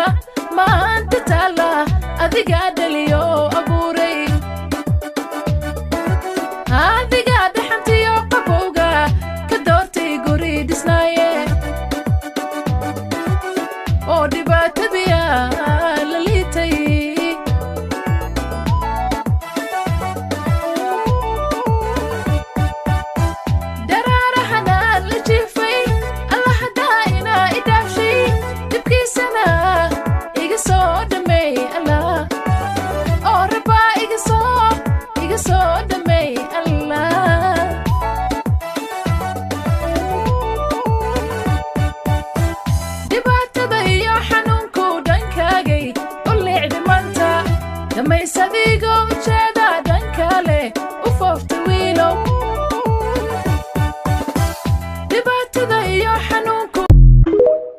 Nimcada maanta taalla adigaa dhaliyo abuuray, adigaa dhaxantiyo qabowga ka doortay guri dhisnaaye oo dhibaatadiya la liitay. Daraarahanaan la jiifay alla haddaa inaa i dhaafshay, dhibkiisana iga soo dhameey Allah, oo rabbaa iga soo dhameey Allah. Dhibaatada iyo xanuunku dhankaagay u liicdi maanta dhammays adigoo